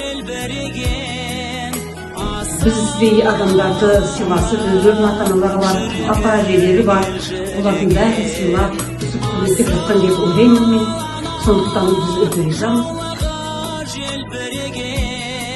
Желбіреген. Біздей адамдарды сыйласып, өздерінің ата аналары бар, апа әжелері бар, олардың бәрін сыйлап, өстіп құрметтеп жатқан деп ойлаймын мен. Сондықтан біз өте ризамыз. Желбіреген.